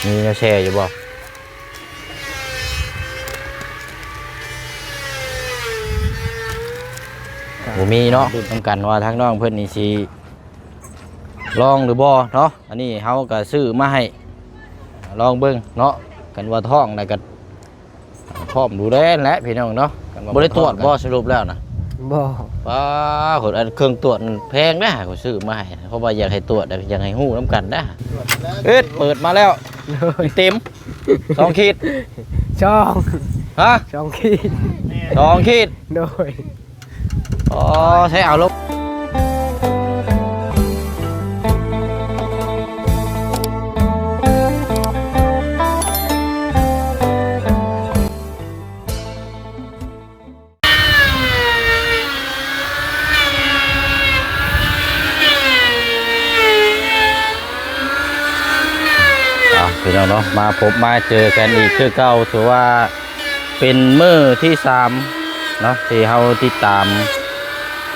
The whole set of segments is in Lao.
ມີແນວແຊ່ຢູ່ບໍ່? ບໍ່ມີເນາະ. ເບິ່ງນຳກັນວ່າທາງນ້ອງເພິ່ນນີ້ຊິລອງຫຼືບໍ່ເນາະ. ອັນນີ້ເຮົາກໍຊື້ມາໃຫ້ລອງເບິ່ງເນາະ. ຄັນວ່າທ້ອງແລ້ວກໍ ພ້ອມດູແລແຫຼະພີ່ນ້ອງເນາະ. ບໍ່ໄດ້ຕວດບໍ່ສະຫຼຸບແລ້ວນະ? ບໍ່. ປ້າ ຄົນ ອັນເຄື່ອງຕວດແພງນະ ຂ້ອຍຊື້ມາໃຫ້ ເພາະວ່າຢາກໃຫ້ຕວດ ຢາກໃຫ້ຮູ້ນຳກັນນະ. ເອີດ ເປີດມາແລ້ວ. ໂດຍ. ເຕັມ ສອງຂີດ. ສອງ. ຮະ? ສອງຂີດ. ສອງຂີດ. ໂດຍ. ອໍ ໃຊ້ເອົາລົງ. ອ່ະ ພີ່ນ້ອງເນາະ ມາພົບມາເຈີກັນອີກຄືເກົ່າ ຖືວ່າ ເປັນມື້ທີສາມເນາະ ທີ່ເຮົາຕິດຕາມ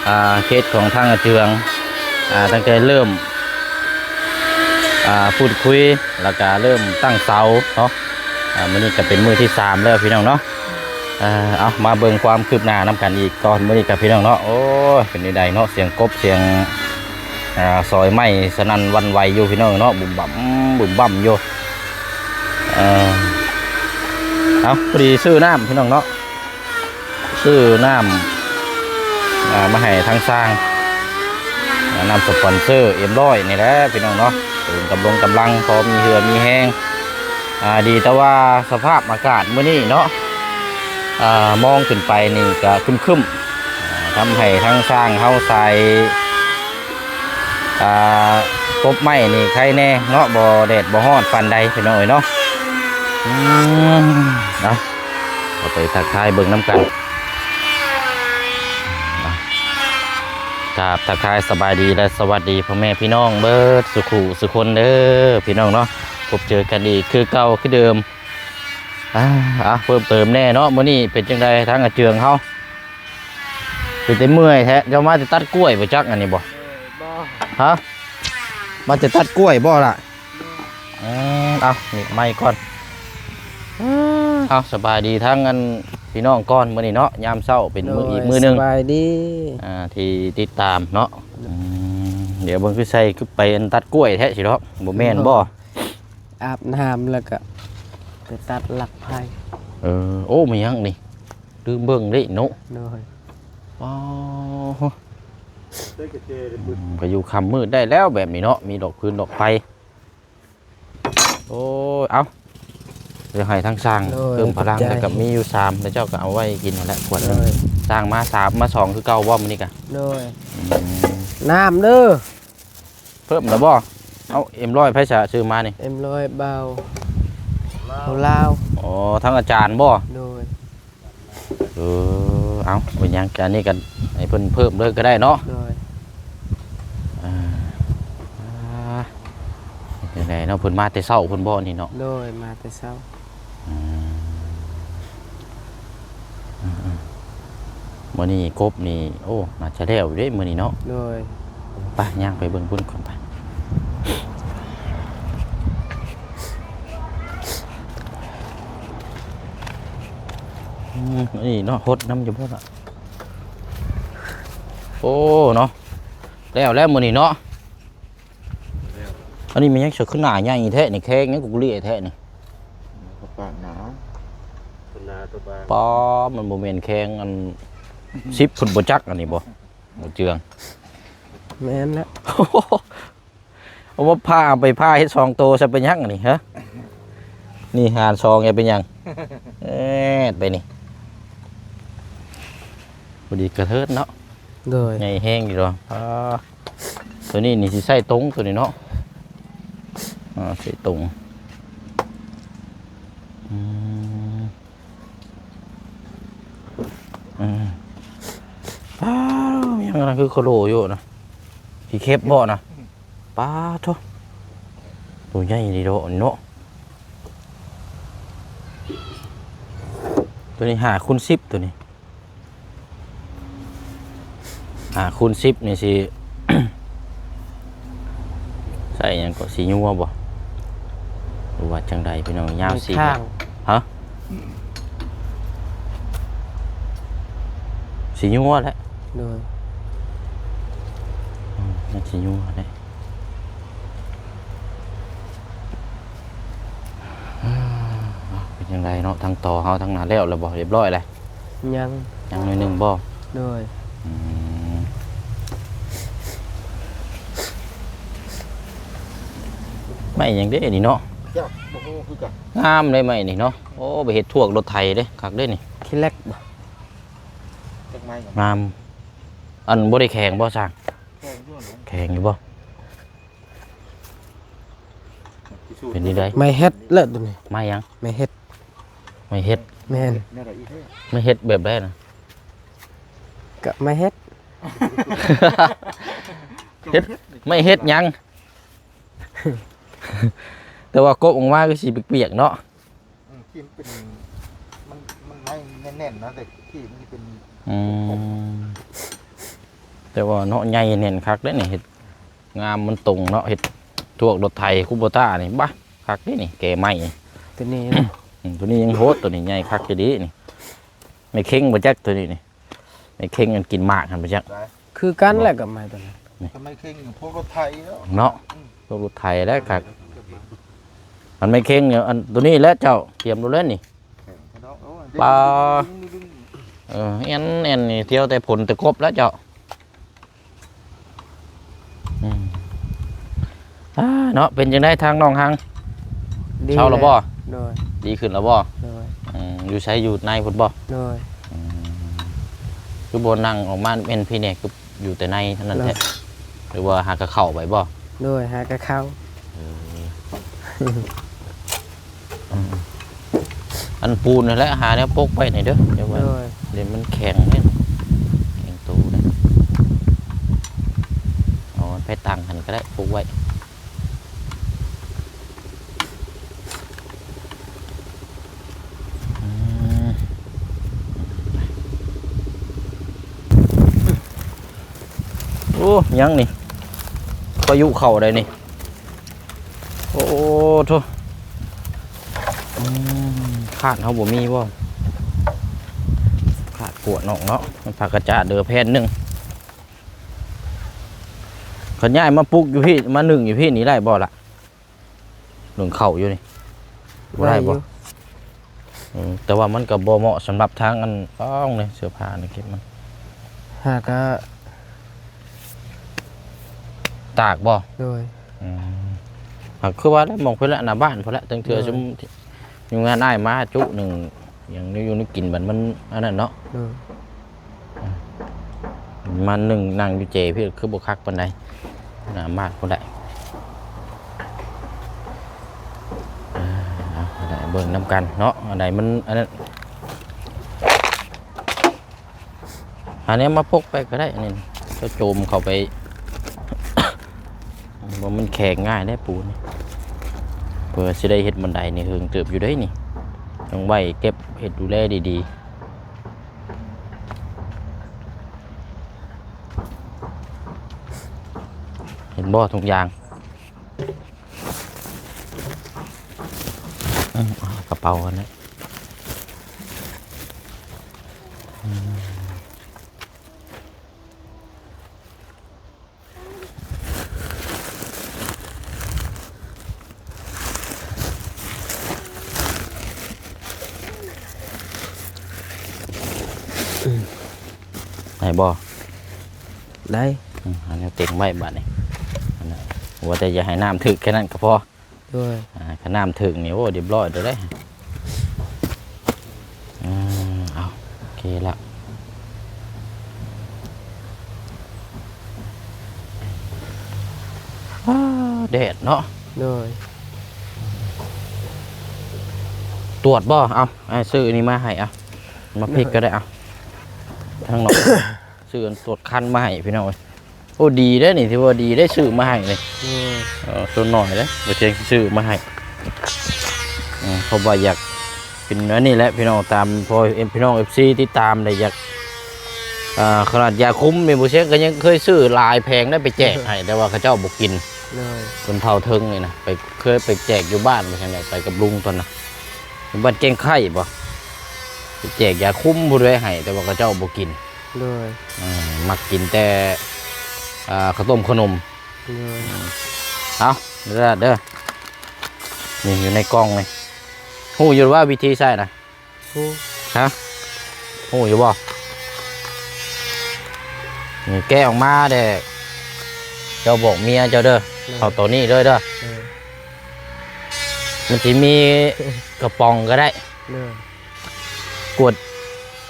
ອ່າ ເຂດຂອງທາງອາເຈືອງ ອ່າ ຕັ້ງແຕ່ເລີ່ມ ອ່າ ພູດຄຸຍ ແລ້ວກະເລີ່ມຕັ້ງເສົາເນາະ. ອ່າ ມື້ນີ້ກະເປັນມື້ທີສາມແລ້ວພີ່ນ້ອງເນາະ. ອ່າ ເອົາ ມາເບິ່ງຄວາມຄືບໜ້ານຳກັນອີກກ່ອນ ມື້ນີ້ກະພີ່ນ້ອງເນາະ. ໂອ້ຍ ເປັນແນວໃດເນາະ ສຽງກົບ ສຽງ ອ່າ ສອຍໄມ້ສະໜັ່ນຫວັ່ນໄຫວຢູ່ພີ່ນ້ອງເນາະ ບຶມບຳບຶມບຳຢູ່. ເອີ ເອົາ ພໍດີຊື້ນ້ຳພີ່ນ້ອງເນາະ ຊື້ນ້ຳ ອ່າ ມາໃຫ້ທາງຊ່າງ ອ່າ ນ້ຳສະປອນເຊີ ເອັມຮ້ອຍ ນີ້ແຫຼະພີ່ນ້ອງເນາະ ເຕີມກຳລົງກຳລັງ ພໍມີເຫື່ອມີແຮງ. ອ່າ ດີແຕ່ວ່າສະພາບອາກາດມື້ນີ້ເນາະ ອ່າ ມອງຂຶ້ນໄປນີ້ກະຄຶ້ມໆ ອ່າ ທຳໃຫ້ທາງຊ່າງເຮົາສາຍ ອ່າ ກົບໄມ້ນີ້ໄຄແນ່ເນາະ ບໍ່ແດດບໍ່ຮ້ອນປານໃດພີ່ນ້ອງເອີຍເນາະ. ອືມ ເອົາ ເຮົາໄປທັກທາຍເບິ່ງນຳກັນ. ກາບທັກທາຍສະບາຍດີ ແລະ ສະຫວັດດີພໍ່ແມ່ພີ່ນ້ອງເບິດສູ່ຄູ່ສູ່ຄົນເດີພີ່ນ້ອງເນາະ. ພົບເຈີກັນອີກຄືເກົ່າຄືເດີມ. ອ່າ ອ່າ ເພີ່ມເຕີມແນ່ເນາະ ມື້ນີ້ເປັນຈັ່ງໃດທາງອາເຈືອງເຮົາ? ເປັນແຕ່ເມື່ອຍແທ້. ເຈົ້າມາແຕ່ຕັດກ້ວຍບໍ່ຈັກ ອັນນີ້ບໍ່? ເອີ ບໍ່. ຮະ? ມາແຕ່ຕັດກ້ວຍບໍ່ລະ? ອືມ ເອົາ ນີ້ໄມ້ກ່ອນ. ເອົາ ສະບາຍດີທາງອັນພີ່ນ້ອງກ່ອນ ມື້ນີ້ເນາະ ຍາມເຊົ້າເປັນມື້ ໂດຍ ອີກມື້ໜຶ່ງ ສະບາຍດີ ອ່າ ທີ່ຕິດຕາມເນາະ. ໂດຍ ອືມ ດຽວເບິ່ງຄືໃສ່ ຄືໄປອັນຕັດກ້ວຍແທ້ຊິດອກ ບໍ່ແມ່ນບໍ່? ໂດຍ ອາບນ້ຳແລ້ວກະໄປຕັດລັກໄຜ່. ເອີ ໂອ້ ແມ່ນຫຍັງນີ້? ລືມເບິ່ງເດ້ເນາະ. ໂດຍ. ອໍ ອືມ ກະຢູ່ຄ່ຳມືດໄດ້ແລ້ວແບບນີ້ເນາະ ມີດອກຟືນດອກໄຟ. ໂອ້ຍ ເອົາ ດຽວໃຫ້ທາງຊ່າງ ໂດຍ ເພີ່ມພະລັງ ຂອບໃຈ ແລ້ວກະມີຢູ່ສາມ ແລ້ວເຈົ້າກະເອົາໄວ້ກິນຫັ້ນແຫຼະ ຂວດໜຶ່ງ. ໂດຍ. ຊ່າງມາສາມ ມາສອງຄືເກົ່າບໍ່ມື້ນີ້ກະ? ໂດຍ. ອືມ ນ້ຳເດີ. ເພີ່ມແລ້ວບໍ່? ເອົາ ເອັມຮ້ອຍ ໃຜສະຊື້ມານີ້? ເອັມຮ້ອຍ ບ່າວ ບ່າວລາວ. ອໍ ທາງອາຈານບໍ່? ໂດຍ. ເອີ ເອົາ ເປັນຫຍັງ ອັນນີ້ກະໃຫ້ເພິ່ນເພີ່ມເລີຍກະໄດ້ເນາະ. ໂດຍ. ອ່າ ຈັ່ງໃດເນາະ ເພິ່ນມາແຕ່ເຊົ້າພຸ້ນບໍ່ນີ້ເນາະ? ໂດຍ ມາແຕ່ເຊົ້າ. ອືມ ອືມໆ ມື້ນີ້ກົບນີ້ ໂອ້ ໜ້າຈະແລ້ວຢູ່ເດ້ມື້ນີ້ເນາະ. ໂດຍ. ໄປ ຍ່າງໄປເບິ່ງພຸ້ນກ່ອນໄປ. ອືມ ນີ້ເນາະ ຫົດນ້ຳຢູ່ບໍ່ລະ? ໂອ້ ເນາະ ແລ້ວແລ້ວມື້ນີ້ເນາະ. ອັນນີ້ແມ່ນຫຍັງ ສະຄືໜ້າໃຫຍ່ແທ້ນີ້ ແຂ້ງຫຍັງ ກຸກເລຍແທ້ນີ້. ປາກໜາວ ໜາຕົວບາງ. ປ້າ ມັນບໍ່ແມ່ນແຂ້ງອັນ ສິບພຸ້ນບໍ່ຈັກ ອັນນີ້ບໍ່? ບໍ່ເຈື່ອງ. ແມ່ນແລ້ວ. ເອົາມາຜ່າ ເອົາໄປຜ່າເຮັດສອງໂຕຊະເປັນຫຍັງອັນນີ້ ຮະ? ນີ້ຫານສອງຈະເປັນຫຍັງ? ເອີດ ໄປນີ້ ພໍດີກະເທີດເນາະ. ໂດຍ. ໃຫຍ່ແຮງຢູ່ດອກ. ອ່າ ໂຕນີ້ນີ້ຊິໃສ່ຕົງໂຕນີ້ເນາະ. ອ່າ ໃສ່ຕົງ. ອືມ ອືມ ອ້າວ ຍັງອັນນັ້ນຄືໂຄໂລຢູ່ນະ. ຂີ້ເຂັບບໍ່ນະ? ປາໂທ້ ໂຕໃຫຍ່ດີເນາະ ໂຕນີ້ຫ້າຄູນສິບ ໂຕນີ້ຫ້າຄູນສິບນີ້ຊິ ໃສ່ຫຍັງເກາະ ສີຍົວບໍ່? ວ່າຈັ່ງໃດພີ່ນ້ອງ? ຍາວສີ່ແມັດ. ຮະ? ຊິຍົວແຫຼະ. ໂດຍ. ອືມ ມັນຊິຍົວແຫຼະ. ເປັນຈັ່ງໃດເນາະ? ທາງຕໍ່ເຮົາທາງນັ້ນແລ້ວລະບໍ່? ຮຽບຮ້ອຍແລ້ວ? ຍັງ. ຍັງໜ້ອຍໜຶ່ງບໍ່? ໂດຍ. ອືມ ໄມ້ຫຍັງເດ້ນີ້ເນາະ? ຈັກ ບໍ່ຮູ້ຄືກັນ. ງາມເດ້ໄມ້ນີ້ເນາະ. ໂອ້ ໄປເຮັດທວກລົດໄຖເດ້ ຄັກເດ້ນີ້. ຂີ້ເຫຼັກບໍ່? ຈັກໄມ້. ງາມ. ອັນ ບໍ່ໄດ້ແຂງບໍ່ຊ່າງ? ແຂງຢູ່ນະ. ແຂງຢູ່ບໍ່? ເປັນຈັ່ງໃດ? ໄມ້ເຮັດແຫຼະໂຕນີ້. ໄມ້ຫຍັງ? ໄມ້ເຮັດ. ໄມ້ເຮັດ. ແມ່ນ. ແນວໃດອີກເດ້? ໄມ້ເຮັດແບບໃດນະ? ກະໄມ້ເຮັດ. ເຮັດ ໄມ້ເຮັດຫຍັງ? ແຕ່ວ່າກົບອອກມາຄືຊິປຽກໆເນາະ. ອືມ ທີ່ມັນເປັນ ມັນ ມັນໄມ້ແໜ້ນໆນະ ແຕ່ທີ່ມັນເປັນ ອືມ ແຕ່ວ່າເນາະ ໃຫຍ່ແໜ້ນຄັກເດ້ນີ້. ເຮັດງາມ ມັນຕົງເນາະ. ເຮັດທວກລົດໄຖ ຄູໂບຕ້ານີ້ ບາ ຄັກເດ້ນີ້ ແກ່ໄມ້ນີ້. ໂຕນີ້ນະ. ອືມ ໂຕນີ້ຍັງໂຫດ ໂຕນີ້ໃຫຍ່ຄັກອີ່ຫຼີນີ້. ໄມ້ເຄັງບໍ່ຈັກໂຕນີ້ນີ້. ໄມ້ເຄັງອັນກິນໝາກຫັ້ນບໍ່ຈັກ. ຄືກັນແຫຼະກັບໄມ້ໂຕນັ້ນ. ນີ້ ກໍໄມ້ເຄັງພວກລົດໄຖເນາະ. ອືມ ພວກລົດໄຖແຫຼະຄັກ. ອັນໄມ້ເຄັງນີ້ ອັນໂຕນີ້ແຫຼະເຈົ້າ ຕຽມໂລດແລ້ວນີ້. ປາ ເອີ ແອນໆນີ້ ທ່ຽວແຕ່ຜົນແຕ່ກົບແລ້ວເຈົ້າ. ອືມ ອ່າ ເນາະ ເປັນຈັ່ງໃດທາງນ້ອງຮັງ? ດີ ເຊົາແລ້ວບໍ່? ແລ້ວ. ໂດຍ. ດີຂຶ້ນແລ້ວບໍ່? ໂດຍ. ອືມ ຢູ່ໃສ? ຢູ່ໃນພຸ້ນບໍ່? ໂດຍ. ອືມ ຄືບໍ່ນັ່ງອອກມາແມ່ນພີ້ແດ່ ຄືຢູ່ແຕ່ໃນເທົ່ານັ້ນແທ້? ໂດຍ. ຫຼືວ່າຫາກະເຂົ້າໄປບໍ່? ໂດຍ ຫາກະເຂົ້າ. ເອີ ອືມ ອັນປູນຫັ້ນແຫຼະ ຫາແນວປົກໄວ້ໃຫ້ເດີ ດຽວວ່າ ໂດຍ ດຽວມັນແຂງເດ້ ແຂງໂຕເດ້. ເອົາໄປຕັ້ງຫັ້ນກໍໄດ້ ປົກໄວ້. ອືມ ໂອ້ ຫຍັງນີ້ ພາຍຸເຂົ້າໄດ໋ນີ້. ໂອ້ໂທ້ ອືມ ຄາດເຮົາບໍ່ມີບໍ່? ຄາດກວດນອກເນາະ ມັນພາກະຈາດເດີແຜ່ນໜຶ່ງ. ຄັນຍ້າຍມາປຸກຢູ່ພີ້ ມາໜຶ້ງຢູ່ພີ້ນີ້ໄດ້ບໍ່ລະ? ໜຶ້ງເຂົ້າຢູ່ນີ້ ບໍ່ໄດ້ບໍ່? ໄດ້ຢູ່. ອືມ ແຕ່ວ່າມັນກໍບໍ່ເໝາະສຳລັບທາງອັນ ຕ້ອງເດ້ ເສື້ອຜ້ານີ້ເກັບມາ ຫາກະຕາກບໍ່? ໂດຍ. ອືມ ຫາກຄືວ່າແຫຼະ ໝ່ອງເພິ່ນແຫຼະ ໜ້າບ້ານພຸ້ນແຫຼະ ຕັ້ງເທື່ອ ໂດຍ ຊຸມ ຢູ່ງານອ້າຍມາຈຸໜຶ່ງ ຫຍັງຢູ່ໃນກິນ ບັດມັນອັນນັ້ນເນາະ. ໂດຍ. ມາໜຶ່ງນັ່ງຢູ່ເຈພີ້ ຄືບໍ່ຄັກປານໃດ ໜ້າມາດພຸ້ນແຫຼະ. ເອີ ເອົາ ເບິ່ງນຳກັນເນາະ ອັນໃດມັນອັນນັ້ນ ຫາແນວມາປົກໄປກໍໄດ້ ອັນນີ້ ເຈົ້າໂຈມເຂົ້າໄປ ບໍ່ ມັນແຂງງ່າຍເດ້ປູນ ເພື່ອຊິໄດ້ເຮັດບັນໄດນີ້ ເຫິງເຕີບຢູ່ເດ້ນີ້ ຕ້ອງໄວ້ເກັບເຮັດດູແລດີໆ. ເຫັນບໍ່ ທຸກຢ່າງ ອືມ ເອົາກະເປົາຫັ້ນແຫຼະ ອືມ. ໄດ້ບໍ່? ໄດ້. ອືມ ຫາແນວເຕັງໄວ້ບາດນີ້ ອັນນັ້ນ ວ່າແຕ່ຢ່າໃຫ້ນ້ຳຖືກແຄ່ນັ້ນກໍພໍ. ໂດຍ. ອ່າ ຄັນນ້ຳເຖິງນີ້ ໂອ້ ຮຽບຮ້ອຍໂດດເດ້. ອືມ ເອົາ ໂອເຄລະ. ອ້າ ແດດເນາະ. ໂດຍ. ຕວດບໍ່? ເອົາ ອ້າຍຊື້ອັນນີ້ມາໃຫ້ ເອົາ ມາພິກກໍໄດ້ ເອົາ ທາງນອກ ຊື້ອັນຕວດຄັນມາໃຫ້ພີ່ນ້ອງເອີຍ. ໂອ້ ດີເດ້ນີ້ ຖືວ່າດີເດ້ ຊື້ມາໃຫ້ນີ້. ໂດຍ. ເອີ ສ່ວນໜ້ອຍເດ້ ບໍ່ເຖິງຊື້ມາໃຫ້. ອືມ ເພາະວ່າຢາກເປັນອັນນີ້ແຫຼະພີ່ນ້ອງ ຕາມພໍ່ ເອັມ ພີ່ນ້ອງເອັຟຊີຕິດຕາມໄດ້ ຢາກ ອ່າ ຂະໜາດຢາຄຸມນີ້ ບໍ່ເສັງກໍຍັງເຄີຍຊື້ຫຼາຍແຜງໄດ້ໄປແຈກໃຫ້ ແຕ່ວ່າເຂົາເຈົ້າບໍ່ກິນ. ໂດຍ ຄົນເຖົ້າເຖິງນີ້ນະ ໄປ ເຄີຍໄປແຈກຢູ່ບ້ານວ່າຊັ້ນແຫຼະ ໄປກັບລຸງຕອນນະ ຢູ່ບ້ານແກ້ງໄຂ່ບໍ ໄປແຈກຢາຄຸມຜູ້ໃດໃຫ້ ແຕ່ວ່າເຂົາເຈົ້າບໍ່ກິນ ໂດຍ ເອີ ມັກກິນແຕ່ ອ່າ ເຂົ້າຕົ້ມເຂົ້າໜົມ ໂດຍ ເອົາ ເດີ ເດີ ນີ້ຢູ່ໃນກ່ອງນີ້ ຮູ້ຢູ່ວ່າວິທີໃຊ້ນະ? ຮູ້ ຮະ ຮູ້ຢູ່ບໍ່? ນີ້ແກະອອກມາແດ່ ເຈົ້າບອກເມຍເຈົ້າເດີ ໂດຍ ເອົາໂຕນີ້ເລີຍເດີ ໂດຍ ມັນຊິມີກະປ໋ອງກໍໄດ້ ໂດຍ ກວດ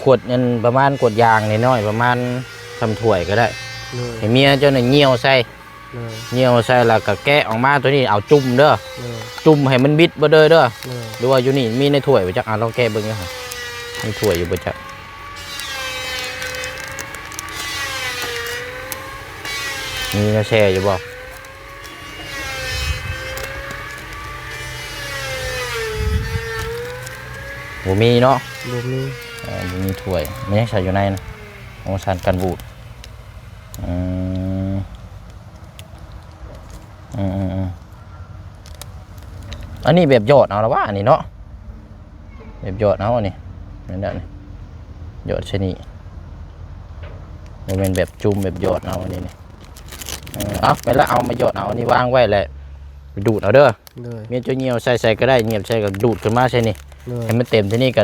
ຂວດນັ້ນປະມານ ຂວດຢາງນ້ອຍໆ ປະມານຊ່ຳຖ້ວຍກໍໄດ້ ໂດຍ ໃຫ້ເມຍເຈົ້ານັ້ນຍ່ຽວໃສ່ ໂດຍ ຍ່ຽວໃສ່ແລ້ວກໍແກະອອກມາ ໂຕນີ້ເອົາຈຸ່ມເດີ ໂດຍ ຈຸ່ມໃຫ້ມັນບິດເບິດເລີຍເດີ ໂດຍ ຫຼືວ່າຢູ່ນີ້ມີໃນຖ້ວຍບໍ່ຈັກ ອ່າ ລອງແກະເບິ່ງເດີ ມີຖ້ວຍຢູ່ບໍ່ຈັກ ມີແນວແຊ່ຢູ່ບໍ່? ບໍ່ມີເນາະ ບໍ່ມີ ເອີ ບໍ່ມີຖ້ວຍ ມັນຍັງໃສ່ຢູ່ໃນນະ ໂອ້ ສານກັນບູດ ອືມ ອືມໆໆ ອັນນີ້ແບບຢອດເອົາລະຫວາ ອັນນີ້ເນາະ ແບບຢອດເອົາ ອັນນີ້ ແມ່ນແລ້ວນີ້ ຢອດໃສ່ນີ້ ບໍ່ແມ່ນແບບຈຸ່ມ ແບບຢອດເອົາ ອັນນີ້ນີ້ ເອີ ເອົາ ແມ່ນລະ ເອົາມາຢອດເອົາ ອັນນີ້ວາງໄວ້ແຫຼະ ໄປດູດເອົາເດີ ໂດຍ ເມຍເຈົ້າຍ່ຽວໃສ່ ໃສ່ກໍໄດ້ ຍ່ຽວໃສ່ກໍດູດຂຶ້ນມາໃສ່ນີ້ ໂດຍ ໃຫ້ມັນເຕັມ ທີນີ້ກໍ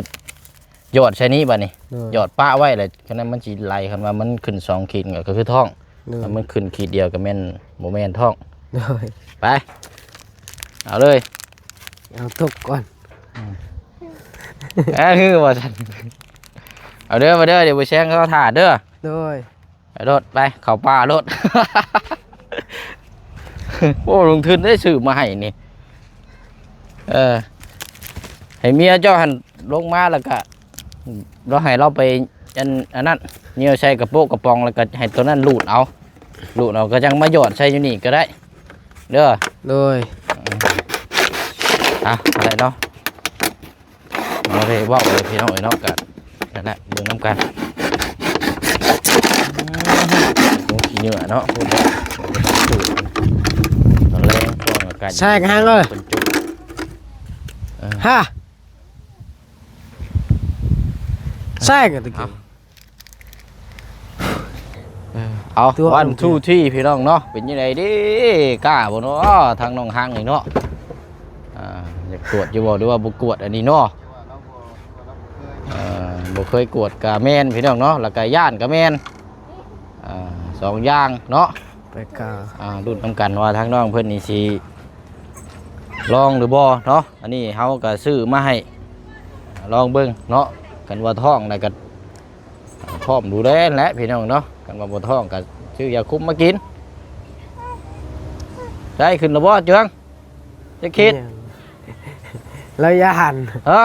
ຢອດໃສ່ນີ້ບາດນີ້ ໂດຍ ຢອດປະໄວ້ແຫຼະ ຄັນນັ້ນມັນຊິໄຫຼ ຄັນວ່າມັນຂຶ້ນສອງຂີດກໍຄືທ້ອງ ໂດຍ ຄັນມັນຂຶ້ນຂີດດຽວກໍແມ່ນ ບໍ່ແມ່ນທ້ອງ ໂດຍ ໄປ ເອົາເລີຍ ເອົາຕົກກ່ອນ ອືມ ເອີ ວ່າຊັ້ນ ເອົາເດີ ມາເດີ ດຽວບໍ່ແຊງເຂົາຖ້າເດີ ໂດຍ ໄປໂລດ ໄປ ເຂົ້າປ່າໂລດ ໂອ້ ລົງທຶນໄດ້ຊື້ມາໃຫ້ນີ້ ເອີ ໃຫ້ເມຍເຈົ້າຫັ້ນລົງມາ ແລ້ວກະລາວໃຫ້ລາວໄປ ອັນ ອັນນັ້ນ ຍ່ຽວໃສ່ກະໂປະກະປ໋ອງ ແລ້ວກະໃຫ້ໂຕນັ້ນລູດເອົາ ລູດເອົາ ກະຈັ່ງມາຢອດໃສ່ຢູ່ນີ້ກະໄດ້ເດີ ໂດຍ ເອົາ ໄດ້ເນາະ ບໍ່ໄດ້ເວົ້າເລີຍພີ່ນ້ອງເອີຍເນາະ ກະນັ້ນແຫຼະ ເບິ່ງນຳກັນ ໂອ້ ຂີ້ເຫຍື້ອເນາະ ພຸ້ນ ຕອນແລງ ຊ່ວງອາກາດ ແຊກຫາງເອີຍ ເອີ ຮະ ແຊກຕະກີ້ ເອີ ເອົາ ວັນທູທີ ພີ່ນ້ອງເນາະ ເປັນຈັ່ງໃດເດ້ ກ້າບໍ່ເນາະ ທາງນ້ອງຮັງນີ້ເນາະ ອ່າ ຢາກກວດຢູ່ບໍ່ ຫຼືວ່າບໍ່ກວດອັນນີ້ເນາະ ເອີ ບໍ່ເຄີຍກວດກະແມ່ນ ພີ່ນ້ອງເນາະ ແລ້ວກະຢ້ານກະແມ່ນ ອ່າ ສອງຢ່າງເນາະ ໄປກະ ອ່າ ລຸ້ນນຳກັນວ່າທາງນ້ອງເພິ່ນນີ້ຊິລອງຫຼືບໍ່ເນາະ ອັນນີ້ເຮົາກະຊື້ມາໃຫ້ລອງເບິ່ງເນາະ ຄັນວ່າທ້ອງແລ້ວກະ ພ້ອມດູແລແຫຼະພີ່ນ້ອງເນາະ ຄັນວ່າບໍ່ທ້ອງກໍຊື້ຢາຄຸມມາກິນ ໄດ້ຂຶ້ນແລ້ວບໍ່ເຈືອງ ຈະຄິດ ແມ່ນ ລາວຢ້ານ ຮະ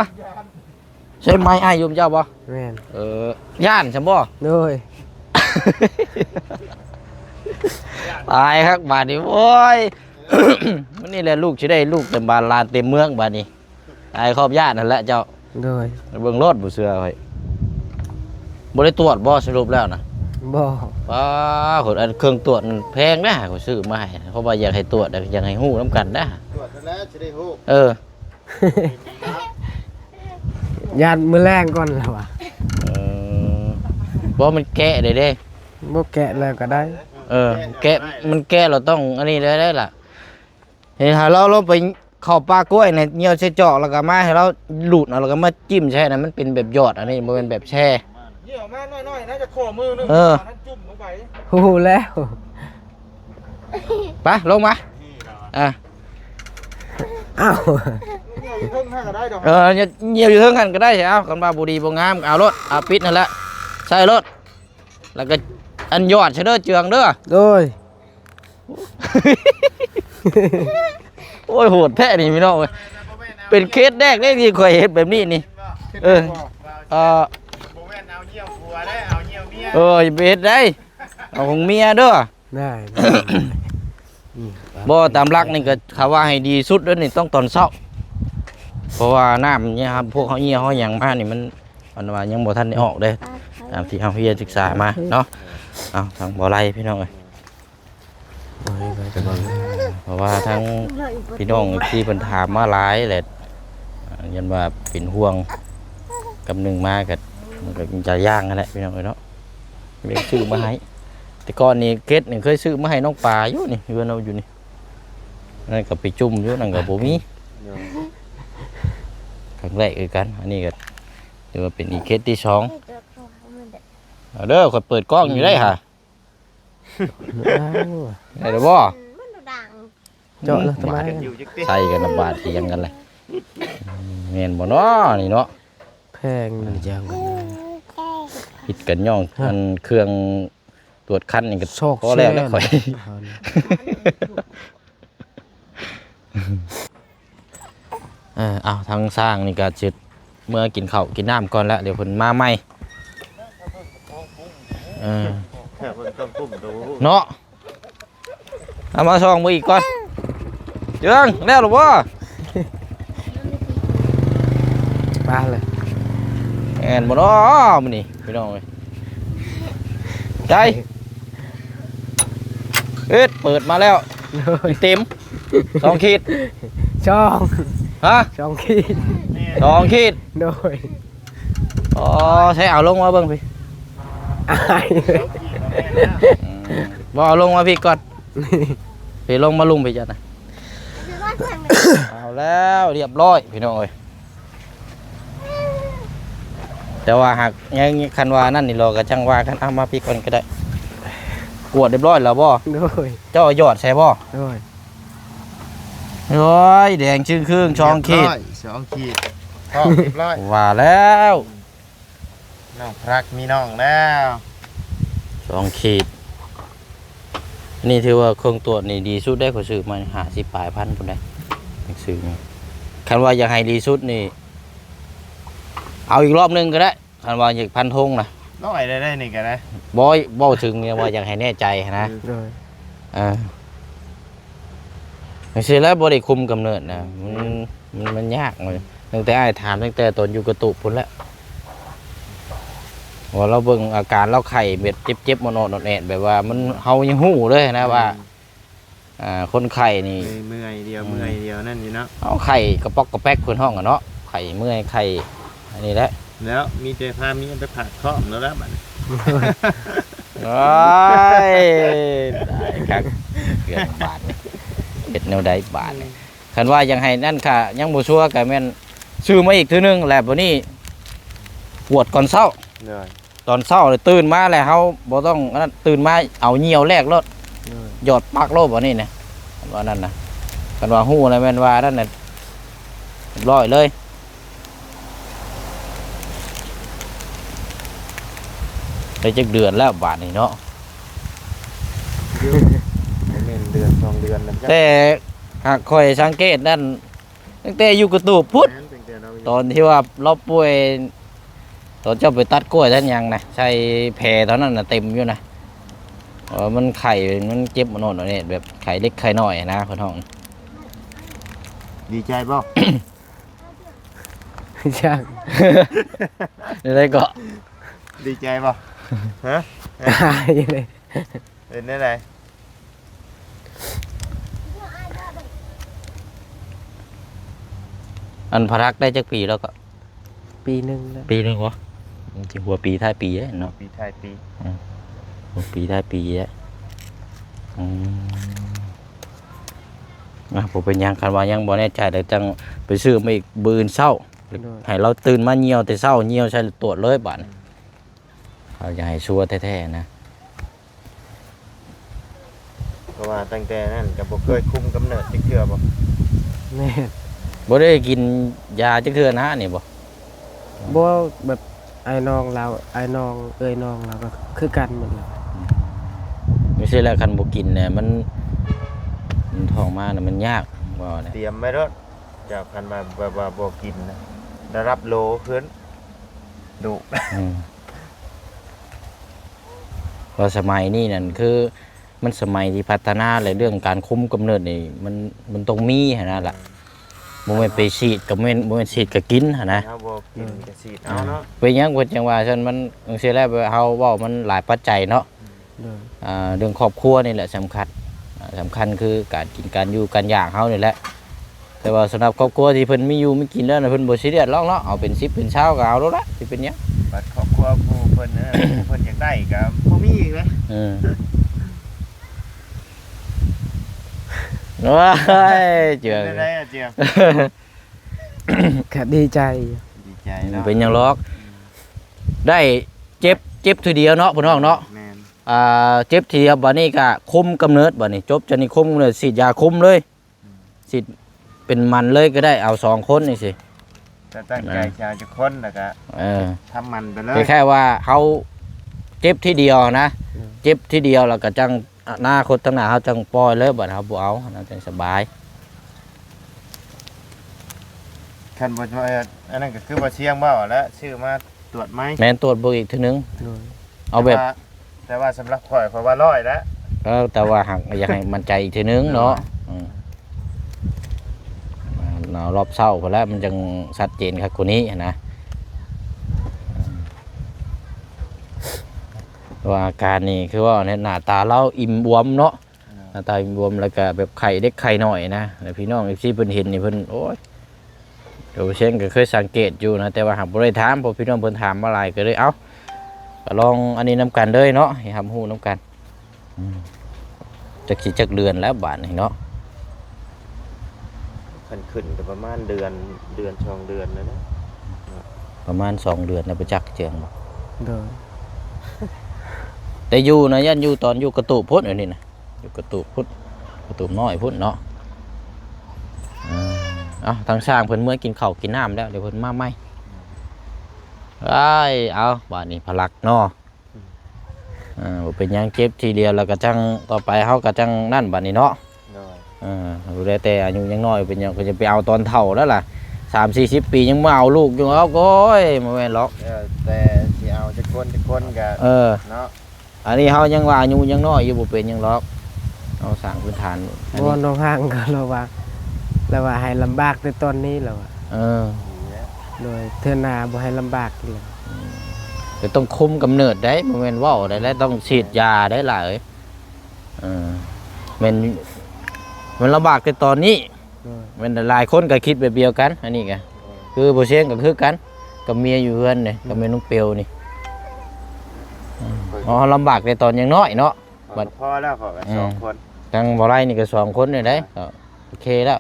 ໃຊ້ໄມ້ອ້າຍຢູ່ເຈົ້າບໍ່ ແມ່ນ ເອີ ຢ້ານຊັ້ນບໍ່ ໂດຍ ຕາຍຄັກບາດນີ້ ໂອ້ຍ ມື້ນີ້ແຫຼະລູກຊິໄດ້ລູກເຕັມບ້ານຫຼານເຕັມເມືອງບາດນີ້ ຕາຍຄອບຢ້ານຫັ້ນແຫຼະເຈົ້າ ໂດຍ ເບິ່ງໂລດ ບໍ່ເຊື່ອຂ້ອຍ ບໍ່ໄດ້ຕວດບໍ່ສະຫຼຸບແລ້ວນະ? ບໍ່ ປ້າ ຄົນ ອັນເຄື່ອງຕວດມັນແພງນະ ຂ້ອຍຊື້ມາໃຫ້ ເພາະວ່າຢາກໃຫ້ຕວດ ຢາກໃຫ້ຮູ້ນຳກັນນະ ຕວດຫັ້ນແຫຼະຊິໄດ້ຮູ້ ເອີ ຢ້ານມື້ແລງກ່ອນລະວ່າ ເອີ ບໍ່ ມັນແກະໄດ້ເດ້ ບໍ່ແກະແລ້ວກໍໄດ້ ເອີ ແກະ ມັນແກະແລ້ວຕ້ອງອັນນີ້ໄດ້ ໄດ້ລະ ເຮັດໃຫ້ລາວລົງໄປເຂົ້າປ່າກ້ວຍນະ ຍ່ຽວໃສ່ຈອກ ແລ້ວກໍມາໃຫ້ລາວລູດເອົາ ແລ້ວກໍມາຈິ້ມໃສ່ນະ ມັນເປັນແບບຢອດ ອັນນີ້ບໍ່ແມ່ນແບບແຊ່ ຍ່ຽວມາໜ້ອຍໆນະ ຈະຂໍມືໜຶ່ງ ເອີ ນັ້ນຈຸ້ມລົງໄປ ຮູ້ແລ້ວ ໄປລົງມາ ອ່າ ອ້າວ ຍ່ຽວຢູ່ເທິງຫັ້ນກໍໄດ້ດອກ ເອີ ຍ່ຽວຢູ່ເທິງຫັ້ນກໍໄດ້ ເອົາ ຄັນວ່າບໍ່ດີບໍ່ງາມກໍເອົາໂລດ ເອົາປິດຫັ້ນແຫຼະ ໃສ່ໂລດ ແລ້ວກໍອັນຢອດໃສ່ເດີ ເຈືອງເດີ ໂດຍ ໂອ້ຍ ໂຫດແທ້ນີ້ພີ່ນ້ອງເອີຍ ເປັນເຄສແລກເດ້ທີ່ຂ້ອຍເຮັດແບບນີ້ນີ້ ເອີ ເອີ ບໍ່ແມ່ນເອົາຍ່ຽວຜົວເດ້ ເອົາຍ່ຽວເມຍ ເອີ ຢ່າໄປເຮັດໄດ ເອົາຂອງເມຍເດີ ໄດ້ ບໍ່ ຕາມຫຼັກນີ້ກໍ ຖ້າວ່າໃຫ້ດີສຸດເດີນີ້ ຕ້ອງຕອນເຊົ້າ ເພາະວ່ານ້ຳນີ້ ພວກເຮົາຍ່ຽວເຮົາຫຍັງມານີ້ ມັນ ມັນວ່າຍັງບໍ່ທັນໄດ້ອອກເດ້ ຕາມທີ່ເຮົາຮຽນສຶກສາມາເນາະ ເອົາ ທາງບໍ່ໄລ່ພີ່ນ້ອງເອີຍ ໂອ້ຍ ໄປກັນເບິ່ງ ເພາະວ່າທາງພີ່ນ້ອງເອັຟຊີເພິ່ນຖາມມາຫຼາຍແຫຼະ ອ່າ ຢ້ານວ່າເປັນຫ່ວງ ກຳໜຶ່ງມາກໍ ມັນກໍຈະຢ່າງຫັ້ນແຫຼະພີ່ນ້ອງເອີຍເນາະ ເລີຍຊື້ມາໃຫ້. ແຕ່ກ່ອນນີ້ເກັດນີ້ເຄີຍຊື້ມາໃຫ້ນ້ອງປາຢູ່ນີ້ ເຮືອນເຮົາຢູ່ນີ້ ນັ້ນກໍໄປຈຸ່ມຢູ່ ນັ້ນກໍບໍ່ມີ ຄັ້ງແລກຄືກັນ. ອັນນີ້ກໍຖືວ່າເປັນອີກເກັດທີສອງ. ເອົາເດີ ຂ້ອຍເປີດກ້ອງຢູ່ໄດ໋ຫາ ໄດ້ແລ້ວບໍ່? ເຈາະເລີຍທຳໄມ? ໃສ່ກັນລະບາດ ຖຽງກັນເລີຍ ແມ່ນບໍ່ເນາະນີ້ເນາະ? ແພງນະ ຢ່າງ ຜິດກັນຍ້ອງອັນເຄື່ອງຕວດຄັນນີ້ກໍພໍແລ້ວແຫຼະຂ້ອຍ. ເອີ ເອົາ ທາງຊ່າງນີ້ກໍຊິເມືອກິນເຂົ້າກິນນ້ຳກ່ອນລະ ດຽວເພິ່ນມາໃໝ່ ເອີ ເນາະ. ເອົາມາສ່ອງເບິ່ງອີກກ່ອນ ເຈີງ ແລ້ວຫຼືບໍ່? ປາເລີຍ ແມ່ນບໍ່ເນາະມື້ນີ້ພີ່ນ້ອງເອີຍ? ໃຈ ເອີດ ເປີດມາແລ້ວ ເຕັມ ສອງຂີດ ສອງ ຮະ ສອງຂີດ ສອງຂີດ ໂດຍ. ອໍ ໃຊ້ເອົາລົງມາເບິ່ງພີ້ ອາຍ ອືມ ບໍ່ ເອົາລົງມາພີ້ກ່ອນ ພີ້ ລົງມາລຸ່ມພີ້ຈັກນະ. ເອົາແລ້ວ ລຽບຮ້ອຍພີ່ນ້ອງເອີຍ. ແຕ່ວ່າຫາກຍັງ ຄັນວ່ານັ້ນນີ້ລະກໍຈັ່ງວ່າກັນ. ເອົາມາພີ້ກ່ອນກໍໄດ້. ກວດລຽບຮ້ອຍແລ້ວບໍ່? ໂດຍ. ເຈົ້າຫຍອດໃສ່ບໍ່? ໂດຍ. ໂອ້ຍ ແດງຈຶ່ງຄຶ່ງ ສອງຂີດ ສອງຂີດ ພ້ອມລຽບຮ້ອຍ. ວ່າແລ້ວ ນ້ອງພລັກມີນ້ອງແລ້ວ ສອງຂີດ. ນີ້ຖືວ່າເຄື່ອງຕວດນີ້ດີສຸດເດ້ ຂ້ອຍຊື້ມາຫ້າສິບປາຍພັນພຸ້ນເດ້ ຊື້ມາ. ຄັນວ່າຢາກໃຫ້ດີສຸດນີ້ ເອົາອີກລອບໜຶ່ງກໍໄດ້ ຄັນວ່າຢາກຟັນທົງນະ. ຮ້ອຍໄດ້ ໄດ້ນີ້ກໍໄດ້ ບໍ່ ເວົ້າເຖິງວ່າຢາກໃຫ້ແນ່ໃຈຫັ້ນນະ. ໂດຍ. ເອີ ຈັ່ງຊີ້ແຫຼະ ບໍ່ໄດ້ຄຸມກຳເນີດນະ ມັນ ມັນ ມັນຍາກເວີຍ. ຕັ້ງແຕ່ອ້າຍຖາມ ຕັ້ງແຕ່ຕອນຢູ່ກະຕຸບພຸ້ນແຫຼະ ວ່າລາວເບິ່ງອາການລາວໄຂ້ແບບເຈັບໆ ອອດໆ ແອດໆ ແບບວ່າມັນ ເຮົາຍັງຮູ້ເລີຍນະວ່າ ອືມ ອ່າ ຄົນໄຂ້ນີ້ ເມື່ອຍດຽວ ອືມ ເມື່ອຍດຽວນັ້ນຢູ່ເນາະ. ເຮົາໄຂ້ກະປອກກະແປກ ເພິ່ນຮ້ອງກັນເນາະ ໄຂ້ເມື່ອຍ ໄຂ້ອັນນີ້ແຫຼະ. ແລ້ວມີແຕ່ພາເມຍໄປຝາກທ້ອງແລ້ວລະບັດນີ້. ໂອ້ຍ ຕາຍຄັກ ເລື່ອງບາດນີ້ ເຮັດແນວໃດບາດນີ້? ອືມ ຄັນວ່າຢາກໃຫ້ນັ້ນກະຍັງບໍ່ຊົ່ວ ກະແມ່ນຊື້ມາອີກເທື່ອໜຶ່ງ ແລ້ວບາດນີ້ກວດກ່ອນເຊົ້າ. ໂດຍ. ຕອນເຊົ້າເລີຍຕື່ນມາແລ້ວ ເຮົາບໍ່ຕ້ອງອັນນັ້ນ ຕື່ນມາເອົາຍ່ຽວແລກໂລດ. ໂດຍ. ຫຍອດປັກໂລດ ບາດນີ້ນະ ວ່ານັ້ນນະ. ຄັນວ່າຮູ້ແລ້ວແມ່ນວ່ານັ້ນນະ ຮຽບຮ້ອຍເລີຍ. ໄດ້ຈັກເດືອນແລ້ວບາດນີ້ເນາະ? ບໍ່ແມ່ນເດືອນສອງເດືອນນະ. ແຕ່ຫາກຂ້ອຍສັງເກດນັ້ນ ຕັ້ງແຕ່ຢູ່ກະຕູບພຸ້ນ ແມ່ນ ຕັ້ງແຕ່ເຮົາຢູ່ ຕອນທີ່ວ່າລາວປ່ວຍ ຕອນເຈົ້າໄປຕັດກ້ວຍຕັດຫຍັງນະ ໃສ່ແຜຕອນນັ້ນນະ ເຕັມຢູ່ນະ. ເອີ ມັນໄຂ້ ມັນເຈັບ ມັນໂນ່ນໂນ່ນນີ້ ແບບໄຂ້ເລັກໄຂ້ນ້ອຍນະ ເພິ່ນຮ້ອງ. ດີໃຈບໍ່? ຈັກ ແນວໃດເກາະ? ດີໃຈບໍ່? ຮະ? ອາຍເລີຍ. ເປັນແນວໃດ? ອັນພະລັກໄດ້ຈັກປີແລ້ວເກາະ? ປີໜຶ່ງແລ້ວ. ປີໜຶ່ງບໍ່? ມັນຊິຫົວປີທ້າຍປີເດ້ເນາະ. ຫົວປີທ້າຍປີ. ອືມ ຫົວປີທ້າຍປີແລ້ວ. ອືມ ອ່ະ ບໍ່ເປັນຫຍັງ ຄັນວ່າຍັງບໍ່ແນ່ໃຈ ແລ້ວຈັ່ງໄປຊື້ມາອີກມື້ອື່ນເຊົ້າ. ໂດຍ. ໃຫ້ລາວຕື່ນມາຍ່ຽວແຕ່ເຊົ້າ ຍ່ຽວໃສ່ລະຕວດເລີຍບາດນີ້. ເຮົາຢາກໃຫ້ຊັວແທ້ໆນະ. ເພາະວ່າຕັ້ງແຕ່ນັ້ນກໍບໍ່ເຄີຍຄຸມກຳເນີດຈັກເທື່ອບໍ່? ແມ່ນ. ບໍ່ໄດ້ກິນຢາຈັກເທື່ອນະນີ້ບໍ່? ບໍ່ ແບບອ້າຍນ້ອງລາວ ອ້າຍນ້ອງ ເອື້ອຍນ້ອງລາວກໍຄືກັນໝົດແຫຼະ. ອືມ ຈັ່ງຊີ້ແຫຼະ ຄັນບໍ່ກິນແຫຼະ ມັນ ມັນທ້ອງມານະ ມັນຍາກ ເວົ້ານະ. ຕຽມໄວ້ໂລດ ເຈົ້າ ຄັນວ່າແບບວ່າບໍ່ກິນນະ ໄດ້ຮັບໂລຂຶ້ນ ດຸ. ອືມ ວ່າສະໄໝນີ້ນັ້ນ ຄືມັນສະໄໝທີ່ພັດທະນາ ແລະ ເລື່ອງການຄຸມກຳເນີດນີ້ ມັນ ມັນຕ້ອງມີຫັ້ນນະລະ. ບໍ່ແມ່ນໄປສີດກໍແມ່ນ ບໍ່ແມ່ນສີດກໍກິນຫັ້ນນະ. ເຮົາບໍ່ກິນກໍສີດເອົາເນາະ. ເອີ ເປັນຫຍັງເພິ່ນຈັ່ງວ່າຊັ້ນ? ມັນຈັ່ງຊີ້ແຫຼະ ເຮົາເວົ້າມັນຫຼາຍປັດໄຈເນາະ. ໂດຍ. ອ່າ ເລື່ອງຄອບຄົວນີ້ແຫຼະສຳຄັນ. ອ່າ ສຳຄັນຄືການກິນການຢູ່ການຢາກເຮົານີ້ແຫຼະ. ແຕ່ວ່າສຳລັບຄອບຄົວທີ່ເພິ່ນມີຢູ່ມີກິນແລ້ວນະ ເພິ່ນບໍ່ຊີຣຽສຫຼອກເນາະ, ເອົາເປັນສິບເປັນຊາວກໍເອົາໂລດລະ ຊິເປັນຫຍັງ? ບັດຄອບຄົວຜູ້ເພິ່ນນັ້ນ ເພິ່ນຢາກໄດ້ກໍບໍ່ມີອີກເດ້. ເອີ ໂອ້ຍ ເຈືອງ ເປັນໄດ໋ອາເຈືອງ? ກໍດີໃຈ ດີໃຈເນາະ. ເປັນຫຍັງຫຼອກ ໄດ້ເຈັບ ເຈັບເທື່ອດຽວເນາະ ພີ່ນ້ອງເນາະ. ແມ່ນ ອ່າ ເຈັບເທື່ອດຽວ ບັດນີ້ກໍຄຸມກຳເນີດ ບັດນີ້ຈົບຈາກນີ້ ຄຸມກຳເນີດ ສີດຢາຄຸມເລີຍ. ອືມ ສີດເປັນໝັນເລີຍກໍໄດ້ ເອົາສອງຄົນຈັ່ງຊີ້. ຈະຕັ້ງໃຈ ນະ ຈະເອົາຈັກຄົນ ແລ້ວກໍ ເອີ ທຳໝັນໄປເລີຍ. ຄ້າຍໆວ່າເຮົາເຈັບທີດຽວນະ. ອືມ ເຈັບທີດຽວ ແລ້ວກໍຈັ່ງອະນາຄົດທາງໜ້າເຮົາຈັ່ງປ່ອຍເລີຍ ບັດເຮົາບໍ່ເອົາ ອັນນັ້ນຈັ່ງສະບາຍ. ຄັນບໍ່ ອັນນັ້ນກໍຄືບໍ່ສ່ຽງເວົ້າແຫຼະ ຊື້ມາ ຕວດໃໝ່. ແມ່ນ ຕວດເບິ່ງອີກເທື່ອໜຶ່ງ. ໂດຍ ເອົາແບບ ແຕ່ວ່າ ແຕ່ວ່າສຳລັບຂ້ອຍ ຂ້ອຍວ່າຮ້ອຍແລ້ວ. ເອີ ແຕ່ວ່າຫາກຢາກໃຫ້ໝັ້ນໃຈອີກເທື່ອໜຶ່ງເນາະ. ໂດຍ ອືມ ເອົາຮອບເຊົ້າພຸ້ນແຫຼະ ມັນຈັ່ງຊັດເຈນຄັກກວ່ານີ້ຫັ້ນນະ. ເພາະວ່າອາການນີ້ ຄືວ່າແນວ ໜ້າຕາລາວອີ່ມອວມເນາະ. ໂດຍ ໜ້າຕາອີ່ມອວມ ແລ້ວກະແບບໄຂ້ເດັກໄຂ້ນ້ອຍນະ. ແລ້ວພີ່ນ້ອງເອັຟຊີເພິ່ນເຫັນນີ້ ເພິ່ນ ໂອ້ຍ ໂຕເຊງກໍເຄີຍສັງເກດຢູ່ນະ ແຕ່ວ່າຫາກບໍ່ໄດ້ຖາມ ເພາະພີ່ນ້ອງເພິ່ນຖາມມາຫຼາຍ ກໍເລີຍ ເອົ້າ ກໍລອງອັນນີ້ນຳກັນເລີຍເນາະ ໃຫ້ຮັບຮູ້ນຳກັນ. ອືມ ຈັກຊິຈັກເດືອນແລ້ວບາດນີ້ເນາະ. ຄັນຂຶ້ນກໍປະມານເດືອນ ເດືອນສອງເດືອນແລ້ວນະ. ປະມານສອງເດືອນແລ້ວ ບໍ່ຈັກເຈີງບໍ່? ໂດຍ ແຕ່ຢູ່ນະ ຢ້ານຢູ່ຕອນຢູ່ກະຕູບພຸ້ນ ອັນນີ້ນະ. ຢູ່ກະຕູບພຸ້ນ ກະຕູບນ້ອຍພຸ້ນເນາະ. ເອີ ເອົ້າ ທາງຊ່າງເພິ່ນເມືອກິນເຂົ້າກິນນ້ຳແລ້ວ ດຽວເພິ່ນມາໃໝ່. ອ້າຍ ເອົາ ບາດນີ້ພະລັກເນາະ. ອືມ ເອີ ບໍ່ເປັນຫຍັງ ເຈັບທີດຽວ ແລ້ວກໍຈັ່ງ ຕໍ່ໄປເຮົາກໍຈັ່ງນັ້ນບາດນີ້ເນາະ. ໂດຍ ເອີ ແຕ່ອາຍຸຍັງນ້ອຍ ເປັນຫຍັງ ກໍຈະໄປເອົາຕອນເຖົ້າແລ້ວລະ ສາມສີ່ສິບປີ ຍັງມາເອົາລູກຢູ່. ເອົາ ໂອ້ຍ ບໍ່ແມ່ນຫຼອກ. ເອີ ແຕ່ຊິເອົາຈັກຄົນ ຈັກຄົນກໍ ເອີ ເນາະ. ອັນນີ້ເຮົາຍັງວ່າອາຍຸຍັງນ້ອຍຢູ່ ບໍ່ເປັນຫຍັງດອກ ເຮົາສ້າງພື້ນຖານ. ອັນນີ້ ບໍ່ ນ້ອງຮ່າງກໍລາວວ່າ ລາວວ່າໃຫ້ລຳບາກແຕ່ຕອນນີ້ ລາວວ່າ. ເອີ ໂດຍ ເທື່ອໜ້າບໍ່ໃຫ້ລຳບາກອີກແລ້ວ. ອືມ ແຕ່ຕ້ອງຄຸມກຳເນີດໄດ໋ ບໍ່ແມ່ນເວົ້າໄດ໋ ແລະ ຕ້ອງສີດຢາໄດ໋ຫຼາຍ. ເອີ ແມ່ນ ມັນລຳບາກແຕ່ຕອນນີ້. ໂດຍ ແມ່ນຫຼາຍຄົນກໍຄິດແບບດຽວກັນ. ອັນນີ້ກໍ ໂດຍ ຄືບໍ່ຊຽງກໍຄືກັນ ກັບເມຍຢູ່ເຮືອນນີ້ ໂດຍ ກັບແມ່ນ້ອງເປວນີ້. ອືມ ເຮົາລຳບາກແຕ່ຕອນຍັງນ້ອຍເນາະ. ບັດ ພໍແລ້ວ ຂ້ອຍກໍ ອືມ ສອງຄົນ ທາງບໍ່ໄລ່ນີ້ກໍສອງຄົນນີ້ໄດ໋ ອ່າ ກໍໂອເຄແລ້ວ.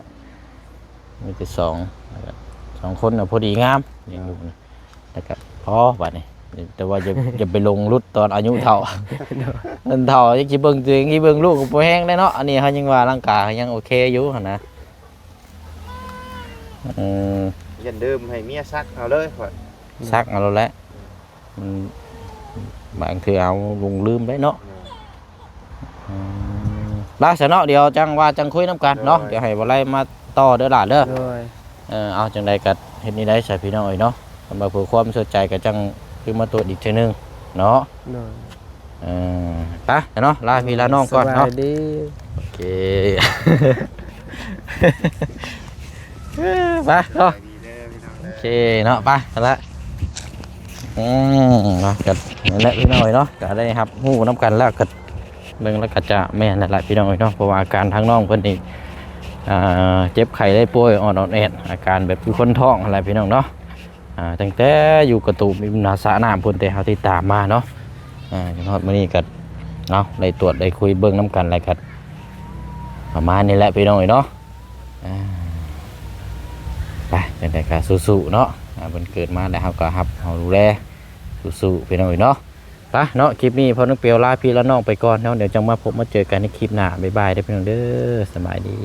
ມີແຕ່ສອງ ສອງຄົນນະ ພໍດີງາມ ເອີ ຍັງຢູ່ນະ ແລ້ວກໍພໍບາດນີ້. ແຕ່ວ່າຢ່າ ຢ່າໄປຫຼົງຫຼຸດຕອນອາຍຸເຖົ້າ ໂດຍ ເຖົ້າ ຊິເບິ່ງຕົວເອງ ຊິເບິ່ງລູກກໍບໍ່ແຮງໄດ້ເນາະ. ອັນນີ້ເຮົາຍັງວ່າຮ່າງກາຍເຮົາຍັງໂອເຄຢູ່ຫັ້ນນະ. ເອີ ຢ່າລືມໃຫ້ເມຍຊັກເອົາເລີຍ ຂ້ອຍ ຊັກເອົາໂລດແຫຼະ. ມັນບາງເທື່ອເຮົາຫຼົງລືມໄດ້ເນາະ. ແມ່ນ ອືມ ລະຊະເນາະ ດຽວຈັ່ງວ່າຈັ່ງຄຸຍນຳກັນເນາະ. ໂດຍ ດຽວໃຫ້ບໍ່ໄລ່ມາຕໍ່ເດີຫຼານເດີ. ໂດຍ ເອີ ເອົາ ຈັ່ງໃດກໍເຮັດນີ້ໄດ້ຊະພີ່ນ້ອງເອີຍເນາະ. ຄັນວ່າເພື່ອຄວາມສົດໃຈກໍຈັ່ງຄືມາຕົວະອີກເທື່ອໜຶ່ງເນາະ. ໂດຍ ເອີ ໄປເນາະ ລາພີ່ລານ້ອງກ່ອນເນາະ. ສະບາຍດີ ໂອເຄ ໄປເນາະ. ໂອເຄເນາະ ໄປ ໄປລະ. ອືມ ເນາະ ກໍນັ້ນແຫຼະພີ່ນ້ອງເອີຍເນາະ ກໍໄດ້ຮັບຮູ້ນຳກັນແລ້ວ ກໍເບິ່ງແລ້ວກໍຈະແມ່ນນັ້ນແຫຼະພີ່ນ້ອງເອີຍເນາະ. ເພາະວ່າອາການທາງນ້ອງເພິ່ນນີ້ ອ່າ ເຈັບໄຂ້ໄດ້ປ່ວຍ ອ່ອນໆແອດ ອາການແບບຄືຄົນທ້ອງຫັ້ນແຫຼະພີ່ນ້ອງເນາະ. ອ່າ ຕັ້ງແຕ່ຢູ່ກະຕູບ ຢູ່ໜ້າສະນ້ຳພຸ້ນ ແຕ່ເຮົາຕິດຕາມມາເນາະ. ອ່າ ຈົນຮອດມື້ນີ້ກໍ ເອົາ ໄດ້ຕວດໄດ້ຄຸຍເບິ່ງນຳກັນ ແລ້ວກໍປະມານນີ້ແຫຼະພີ່ນ້ອງເອີຍເນາະ. ອ່າ ໄປ ຈັ່ງໃດກໍສູ້ໆເນາະ. ອ່າ ເພິ່ນເກີດມາແລ້ວ ເຮົາກໍຮັບເຮົາດູແລ ສູ້ໆພີ່ນ້ອງເອີຍເນາະ. ໄປເນາະ ຄລິບນີ້ພໍ່ນ້ອງເປວລາພີ່ລານ້ອງໄປກ່ອນເນາະ. ດຽວຈັ່ງມາພົບມາເຈີກັນໃນຄລິບໜ້າ. ບາຍບາຍເດີພີ່ນ້ອງເດີ ສະບາຍດີ.